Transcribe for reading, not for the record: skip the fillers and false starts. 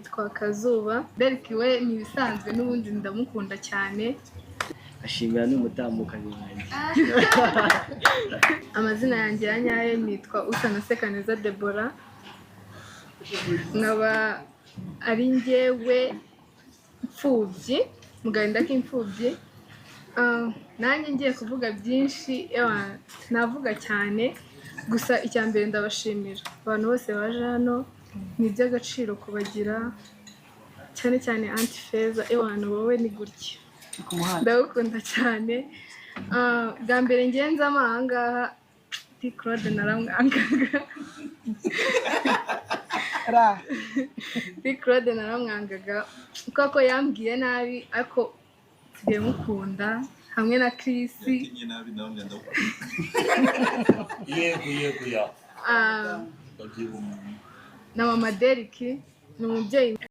Nitwa Kazuba. Derek we ni ibisanzwe, n'ubundi ndamukunda cyane. Ashimira n'umutambukanyi wanjye. Amazina yanjye ya nyayo nitwa Usanase Kaneza Debora, nkaba ari njyewe mfubyi mu gahinda k'imfubyi. Nanjye ngiye kuvuga byinshi, ewa, navuga cyane. Gusa icya mbere, ndabashimira abantu bose baje hano, ni iby'agaciro kubagira, cyane cyane Aunty Feza. Ewana, wowe ni gutya, ndagukunda cyane. Bwa mbere ngenzamo aha ngaha, T Claude naramwangaga. Ra. T Claude naramwangaga kubera ko yambwiye nabi, ariko nsigaye mukunda hamwe na Chris. Yakinye nabi nawe ndagukunda. Yego ya. Na mama Derek ni umubyeyi.